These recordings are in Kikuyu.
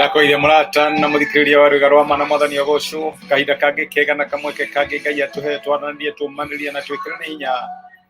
Ndakoire mũrata na mũthikĩrĩria wa rwĩga rwa mana, mwathani agocwo. Kahinda kangĩ kega na kamweke kangĩ Ngai atũhe twaranĩrie, tũmanĩrie na twĩkĩrane hinya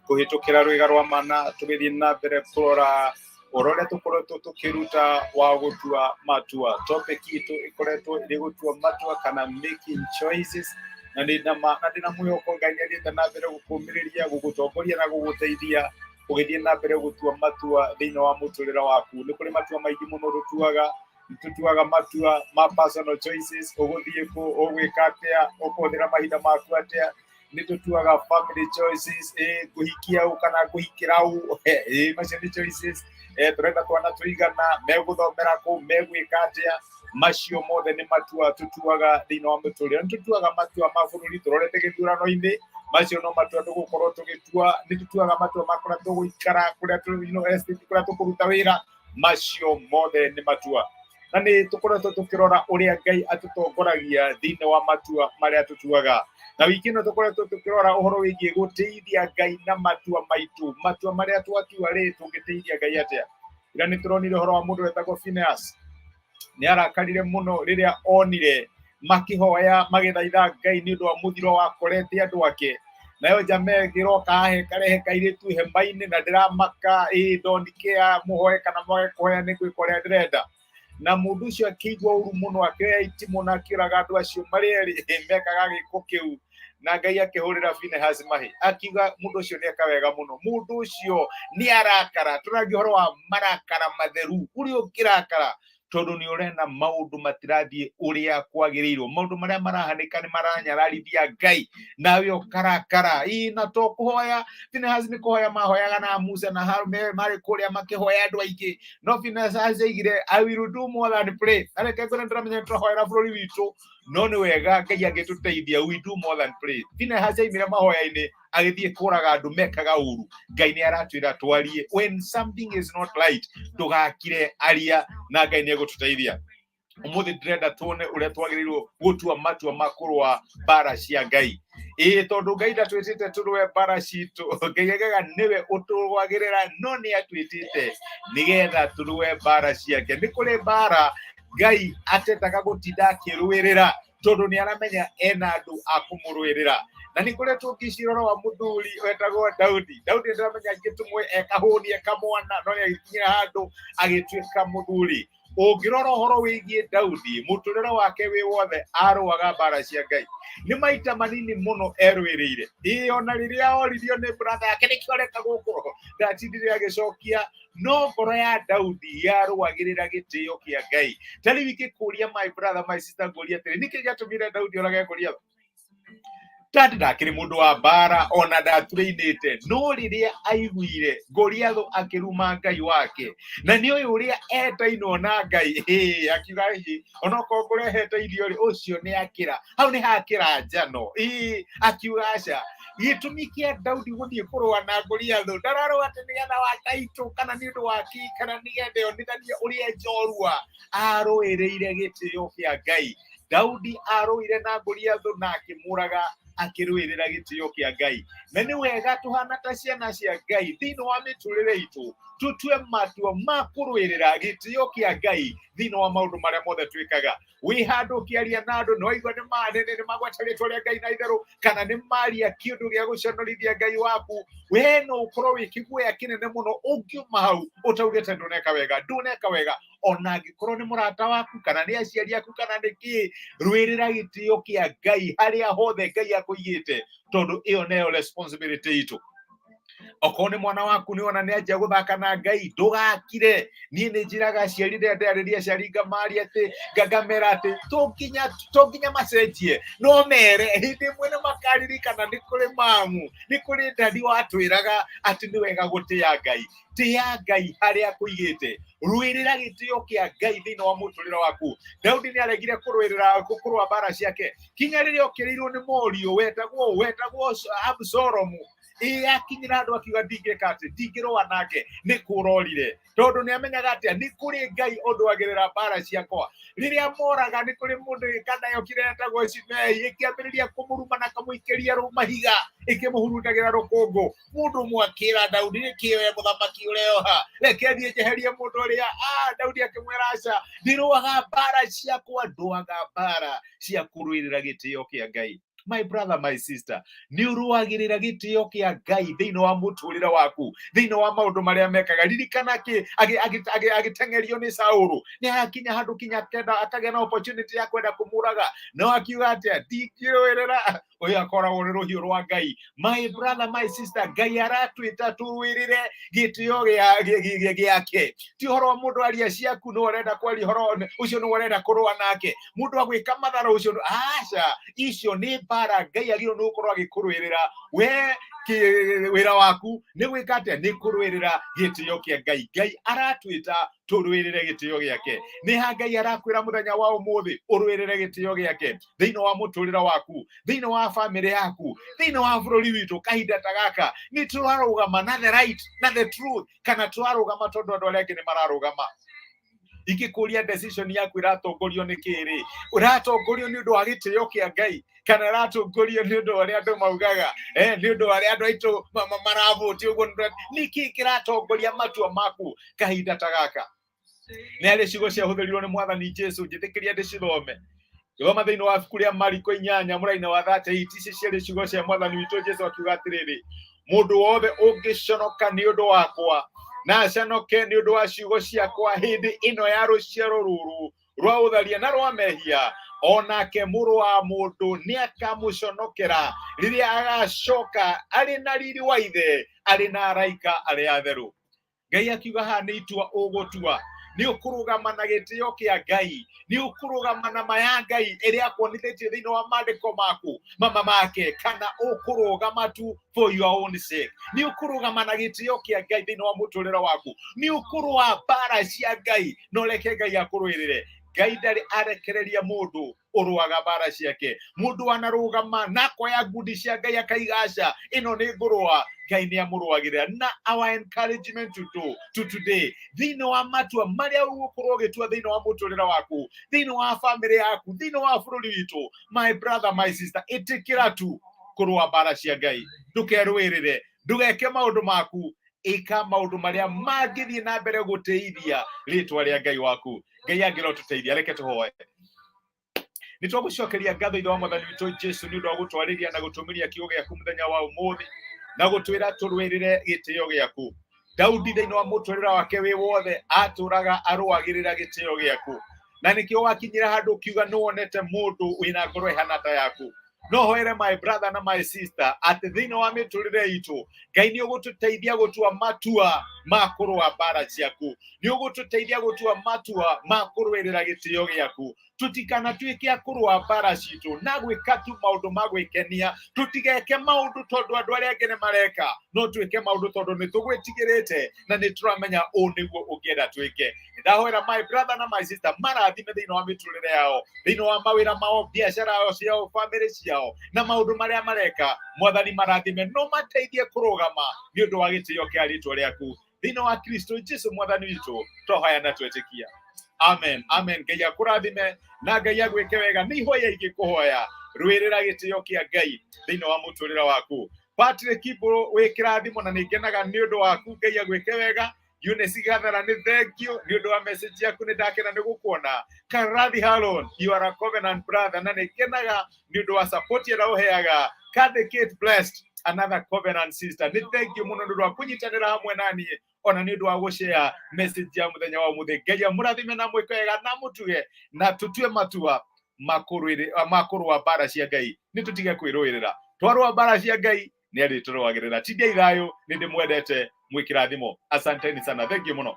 kũhĩtũkĩra rwĩga rwa mana, tũgĩthiĩ na mbere kũrora ũhoro ũrĩa tũkoretwo tũkĩruta wa gũtua matua. Topic itũ ĩkoretwo ĩrĩ gũtua matua kana making choices, na nĩ na ma na ndĩna mwĩhoko Ngai nĩ athiĩte na mbere gũkũmĩrĩria, gũgũtongoria na gũgũteithia ũgĩthiĩ na mbere gũtua matua thĩinĩ wa mũtũrĩre waku. Nĩ kũrĩ matua maingĩ mũno tũtuaga. Tũtuaga matua ma personal choices: ũgũthiĩ kũ, ũgwĩka atĩa, ũkũhũthĩra mahinda maku atĩa. Nĩ tũtuaga family choices, ĩ ngũhikia ũ kana ngũhikĩra ũ, ĩ macio nĩ choices. Tũrenda twana tũigana, megũthomera kũ, megwĩka atĩa, macio mothe nĩ matua tũtuaga thĩinĩ wa mũtũrĩre. Nĩ tũtuaga matua ma bũrũri tũrorete gĩthurano-inĩ, macio no matua tũgũkorwo tũgĩtua. Nĩ tũtuaga matua ma kũrĩa tũgũikara, kũrĩa estate, kũrĩa tũkũruta wĩra, macio mothe nĩ matua. Na nĩ tũkoretwo tũkĩrora ũrĩa Ngai atũtongoragia thĩinĩ wa matua marĩa tũtuaga. Na wiki ĩno tũkoretwo tũkĩrora ũhoro wĩgiĩ gũtĩithia Ngai na matua maitũ. Matua marĩa twatua rĩ, tũngĩtĩithia Ngai atĩa? Ira nĩ tũronire ũhoro wa mũndũ wetagwo Phineas. Nĩ arakarire mũno rĩrĩa onire makĩhoya, magĩthaitha Ngai nĩ ũndũ wa mũthiro wakorete andũ ake, nayo njama ĩngĩroka haha ĩkarehe kairĩtu hema-inĩ na ndĩramaka, ĩ don't care, mũhoe kana mwage kũhoya, nĩ gwĩka ũrĩa ndĩrenda. Na mũndũ ũcio akĩigua ũru mũno, akĩoya itimũ na akĩũraga andũ acio marĩ erĩ mekaga gĩko kĩu. Na Ngai akĩhũrĩra Finehas mahĩ, akiuga mũndũ ũcio nĩ eka wega mũno, mũndũ ũcio nĩ arakara. Tũragia ũhoro wa marakara matheru, ũrĩa ũngĩrakara tondũ nĩ ũrena maũndũ matirathiĩ ũrĩa kwagĩrĩirwo, maũndũ marĩa marahanĩka nĩ maranyararithia Ngai, nawe ũkarakara. Ĩ na to kũhoya, Finehas nĩ kũhoya mahoyaga na Musa na Harũni marĩ kũrĩa makĩhoya andũ aingĩ, no Finehas aigire, "I will do more than pray." Na reke ngwĩre, ndĩramenya nĩ tũrahoera bũrũri witũ, no nĩ wega Ngai angĩtũteithia, we do more than pray. Finehas aimire mahoya-inĩ agĩthiĩ kũraga andũ mekaga ũru. Ngai nĩ aratwĩra twarie. When something is not right, ndũgakire, aria, na Ngai nĩ egũtũteithia. Ũmũthĩ ndĩrenda tuone ũrĩa twagĩrĩirwo gũtua matua ma kũrũa mbara cia Ngai. Ĩĩ, tondũ Ngai ndatwĩtĩte tũrũe mbara citũ, Ngai augaga nĩwe ũtũrũagĩrĩra, no nĩ atwĩtĩte nĩgetha tũrũe mbara ciake. Nĩ kũrĩ mbara Ngai atendaga gũtinda akĩrũĩrĩra, tondũ nĩ aramenya ena andũ a kũmũrũĩrĩra. Na nĩ ngoretwo ngĩcira wa mũthuri wetagwo Daudi. Daudi ndĩramenya aingĩ tũmwe ekahũni ekamwana, no nĩ agĩkinyĩra handũ agĩtuĩka mũthuri. Ũngĩrora ũhoro wĩgiĩ Daudi, mũtũrĩre wake wĩ wothe arũaga mbara cia Ngai. Nĩ maita manini mũno erũĩrĩire. Ĩ ona rĩrĩa oririo nĩ brother yake nĩkĩo areka gũkũ, ndatindire agĩcokia, no ngoro ya Daudi yarũagĩrĩra gĩtĩo kĩa Ngai. Ta rĩu ingĩkũria, my brother, my sister, ngũria atĩrĩ, nĩkĩ gĩatũmire Daudi orage Goliath? Tondũ ndakĩrĩ mũndũ wa mbara, ona ndaturĩinĩte, no rĩrĩa aiguire Goliath akĩruma Ngai wake na nĩ ũyũ ũrĩa etainwo na Ngai, ĩ akiuga, "Hihi onokorwo ngũrehete irio rĩ, ũcio nĩ akĩra hau nĩ hakĩra njano." Ĩ akiuga aca. Gĩtũmi kĩa Daudi gũthiĩ kũrũa na Goliath, ndararũa atĩ nĩgetha wa taitũ kana nĩ ũndũ wa kĩ kana nĩgetha onithanie ũrĩa njorua, arũĩrĩire gĩtĩo kĩa Ngai. Daudi arũire na Goliathu na akĩmũraga, akĩrũĩrĩra gĩtĩo kĩa Ngai. Na nĩ wega tũhana ta ciana cia Ngai thĩinĩ wa mĩtũrĩre itũ tũtue matua ma kũrũĩrĩra gĩtĩo kĩa Ngai thĩinĩ wa maũndũ marĩa mothe twĩkaga. Wĩ handũ ũkĩaria na andũ, nĩ waigua nĩ nĩ magweta rĩtwa rĩa Ngai na itherũ, kana nĩ maria kĩũndũ gĩa gũconorithia Ngai waku, we no ũkorwo wĩ kĩguoya kĩnene mũno ũngiuma hau ũtaugĩte ndũneka wega, ndũneka wega, ona angĩkorwo nĩ mũrata waku kana nĩ aciari aku kana nĩ kĩ. Rũĩrĩra gĩtĩo kĩa Ngai harĩa hothe Ngai akũigĩte, tondũ ĩyo nĩyo responsibility itũ. Okorwo nĩ mwana waku nĩ ona nĩ anjia gũthaka na Ngai, ndũgakire. Niĩ nĩ njĩraga aciari, rĩrĩa ndĩrarĩria aciari, ngamaria atĩ ngamera atĩ to nginya macenjie, no mere hĩndĩ ĩmwe nĩ makaririkana nĩ kũrĩ mamu, nĩ kũrĩ daddy watwĩraga atĩ nĩ wega gũtĩa Ngai. Tĩa Ngai harĩa akũigĩte, rũĩrĩra gĩtĩo kĩa Ngai thĩinĩ wa mũtũrĩre waku. Daudi nĩ aregire kũrũĩrĩra, kũrũa mbara ciake, kinya rĩrĩa okĩrĩirwo nĩ mũriũ wetagwo Absalomu. Ĩ akinyĩra andũ akiuga ndingĩka atĩ ndingĩrũa nake, nĩ kũrorire tondũ nĩ amenyaga atĩa nĩ kũrĩ Ngai ũndũagĩrĩra mbara ciakwa. Rĩrĩa moraga nĩ kũrĩ mũndũ ĩkana yokire etagwo Shimei ĩkĩambĩrĩria kũmũruma na kamũikĩria mahiga ĩkĩmũhurutagĩra rũkũngũ. Mũndũ ũmwe akĩra Daudi, nĩkĩ we mũthamaki ũreoha, reke thiĩ njeherie mũndũ ũrĩa. Daudi akĩmwĩra aca, ndirũaga mbara ciakwa, ndũaga mbara cia kũrũĩrĩra gĩtĩo kĩa Ngai. My brother, my sister, nĩ ũrũagĩrĩra gĩtĩo kĩa Ngai thĩinĩ wa mũtũrĩre waku, thĩinĩ wa maũndũ marĩa mekaga. Ririkana agĩteng'erio nĩ Saũlũ, nĩ arakinya handũ kinya akenda akagĩa na opportunity ya kwenda kũmũraga, no akiuga atĩa, ndingĩrũĩrĩra, ũyũ akoragwo nĩ rũhiũ rwa Ngai. My brother, my sister, Ngai aratwĩta tũrũĩrĩre gĩtĩo gĩake. Ti ũhoro wa mũndũ aria ciaku nĩ ũrenda kwaria ũhoro ũcio, nĩ ũrenda kũrũa nake, mũndũ agwĩka mathara ũcio, aca, icio nĩ mbara Ngai agĩrĩirwo nĩ gũkorwo agĩkũrũĩrĩra. We wĩra waku nĩ gwĩka atĩa? Nĩ kũrũĩrĩra gĩtĩo kĩa Ngai. Ngai aratwĩta tũrũĩrĩre gĩtĩo gĩake. Nĩ ha Ngai arakwĩra mũthenya wa ũmũthĩ ũrũĩrĩre gĩtĩo gĩake thĩinĩ wa mũtũrĩre waku, thĩinĩ wa bamĩrĩ yaku, thĩinĩ wa bũrũri witũ. Kahinda ta gaka nĩ tũrarũgama na the right na the truth, kana tũrarũgama tondũ andũ arĩa angĩ nĩ mararũgama? Ingĩkũria decision yaku ĩratongorio nĩ kĩrĩ? Ũratongorio nĩ ũndũ wa gĩtĩo kĩa Ngai, kana ĩratongorio nĩ ũndũ wa ũrĩa andũ maugaga, nĩ ũndũ wa ũrĩa andũ aitũ maravũti ũguo? Nĩkĩ kĩratongoria matua maku kahinda ta gaka? Nĩ harĩ ciugo ciahũthĩrirwo nĩ Mwathani Jesu, njĩtĩkĩria ndĩcithome. Gĩthoma thĩinĩ wa ibuku rĩa Mariko 8 mũraini wa 38. Ici ciarĩ ciugo cia Mwathani witũ Jesu, akiuga atĩrĩrĩ, mũndũ wothe ũngĩconoka nĩ ũndũ wakwa na aconoke nĩ ũndũ wa ciugo ciakwa hĩndĩ ĩno ya rũciaro rũrũ rwa ũtharia na rwa mehia, onake Mũrũ wa Mũndũ nĩ akamũconokera rĩrĩa agacoka arĩ na riri wa Ithe arĩ na araika arĩa atheru. Ngai akiuga haha nĩ itua ũgũtua, nĩ ũkũrũgama na gĩtĩo kĩa Ngai, nĩ ũkũrũgama na ma ya Ngai ĩrĩa akuonithĩtie thĩinĩ wa maandĩko maku mama make, kana ũkũrũgama tu for your own sake? Nĩ ũkũrũgama na gĩtĩo kĩa Ngai thĩinĩ wa mũtũrĩre waku? Nĩ ũkũrũa mbara cia Ngai na ũreke Ngai akũrũĩrĩre? Ngai ndarĩ arekereria mũndũ ũrũaga mbara ciake. Mũndũ anarũgama na akoya ngundi cia Ngai akaiga aca, ĩno nĩ ngũrũa, Ngai nĩ amũrũagĩrĩra. Na our encouragement to today, thĩinĩ wa matua marĩa ũgũkorwo ũgĩtua thĩinĩ wa mũtũrĩre waku, thĩinĩ wa bamĩrĩ yaku, thĩinĩ wa bũrũri witũ, my brother, my sister, ĩtĩkĩra tu kũrũa mbara cia Ngai. Ndũkerũĩrĩre, ndũgeke maũndũ maku, ĩka maũndũ marĩa mangĩthiĩ na mbere gũtĩithia rĩtwa rĩa Ngai waku. Ngai angĩro tũteithia. Reke tũhoe. Nĩ twagũcokeria ngatho, Ithe wa Mwathani witũ Jesu, nĩ ũndũ wa gũtwarĩria na gũtũmĩria kiugo gĩaku mũthenya wa ũmũthĩ na gũtwĩra tũrũĩrĩre gĩtĩo gĩaku. Daudi thĩinĩ wa mũtũrĩre wake wĩ wothe atũraga arũagĩrĩra gĩtĩo gĩaku, na nĩkĩo wakinyĩra handũ ũkiuga nĩ wonete mũndũ wĩna ngoro ĩhana ta yaku. No hoere my brother na my sister atĩ thĩinĩ wa mĩtũrĩre itũ, Ngai, nĩ ũgũtũteithia gũtua matua ma kũrũa mbara ciaku, nĩ ũgũtũteithia gũtua matua ma kũrũĩrĩra gĩtĩo gĩaku. Tũtikanatuĩke a kũrũa mbara citũ na gwĩka tu maũndũ ma gwĩkenia. Tũtigeke maũndũ tondũ andũ arĩa angĩ nĩ mareka, no twĩke maũndũ tondũ nĩ tũgwĩtigĩrĩte na nĩ tũramenya ũũ nĩguo ũngĩenda twĩke. Ndahoera my brother na my sister marathime thĩinĩ wa mĩtũrĩre yao, thĩinĩ wa mawĩra mao, biacara ciao, bamĩrĩ ciao na maũndũ marĩa mareka. Mwathani, marathime no mateithie kũrũgama nĩ ũndũ wa gĩtĩo kĩa rĩtwa rĩaku. Thĩinĩ wa Kristo Jesu Mwathani witũ twahoya na twetĩkia, amen, amen. Ngai akũrathime na Ngai agwĩke wega. Nĩ ihoya ingĩkũhoya, rũĩrĩra gĩtĩo kĩa Ngai thĩinĩ wa mũtũrĩre waku. Patrick Ibũrũ, wĩ kĩrathimo na nĩ ngenaga nĩ ũndũ waku. Ngai agwĩke wega. Eunice Gathara, nĩ thank you nĩ ũndũ wa message yaku, nĩ ndakena nĩ gũkuona. Karathi Harun, you are a covenant brother na nĩ ngenaga nĩ ũndũ wa support ĩrĩa ũheaga. Kathy Kate Blessed, another covenant sister, nĩ thank you mũno nĩ ũndũ wa kũnyitanĩra hamwe na niĩ, ona nĩ ũndũ wa gũshare message ya mũthenya wa ũmũthĩ. Ngai amũrathime na mwĩke wega na mũtuge na tũtue matua makũrũa mbara cia Ngai. Nĩ tũtige kwĩrũĩrĩra, twarũa mbara cia Ngai nĩ arĩtũrũagĩrĩra. Tindiai thayũ, nĩ ndĩmwendete, mwĩkĩrathimo. Asanteni sana, thank you mũno.